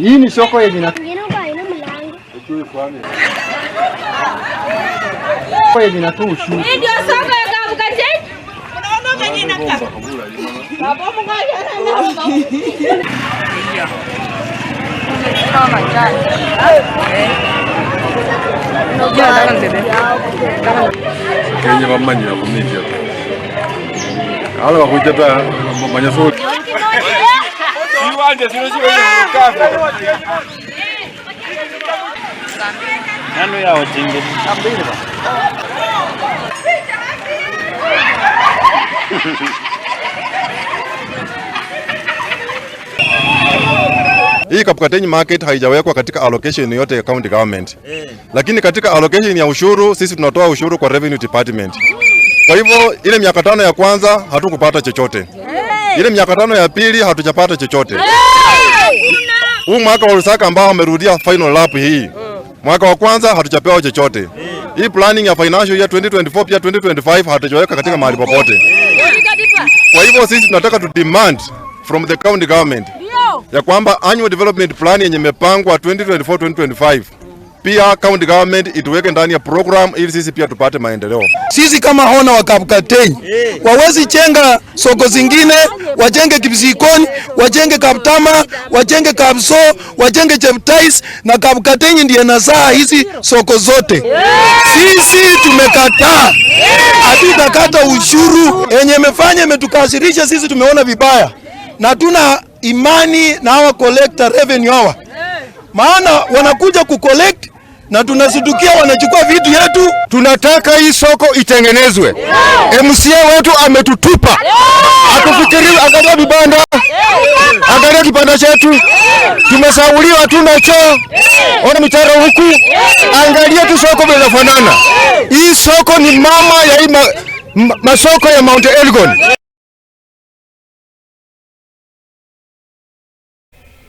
Hii ni soko yenye yenye inatoa ushuru. Hii ndio soko ya Kapkatet. Kenya bamanyira ku media ala bakhucha ta manya so Hii Kapkatenyi market haijawekwa katika allocation yote ya county government. Lakini katika allocation ya ushuru sisi tunatoa ushuru kwa revenue department. Kwa hivyo ile miaka 5 ya kwanza hatukupata chochote. Ile miaka 5 ya pili hatujapata chochote. Huu mwaka wa Lusaka ambao wamerudia final lap hii. Mwaka wa kwanza hatujapewa chochote. Hii planning ya financial year 2024 pia 2025 hatujaweka katika mahali popote. Kwa hivyo sisi tunataka to demand from the county government ya kwamba annual development plan yenye imepangwa 2024 2025 pia county government ituweke ndani ya program ili sisi pia tupate maendeleo. Sisi kama hona wa Kapkatenyi wawezi chenga soko zingine, wajenge Kipsikoni, wajenge Kaptama, wajenge Kapso, wajenge Cheptais na Kapkatenyi ndiye nazaa hizi soko zote. Sisi tumekataa, hatutakata ushuru. Yenye imefanya imetukasirisha sisi, tumeona vibaya na tuna imani na hawa collector revenue hawa, maana wanakuja kucollect na tunasitukia wanachukua vitu yetu. Tunataka hii soko itengenezwe. MCA wetu ametutupa, atufikiri. Angalia vibanda, angalia kibanda chetu, tumesauliwa, hatuna choo, ona mitaro huku, angalia tu soko vile inafanana. Hii soko ni mama ya hii masoko ya Mount Elgon.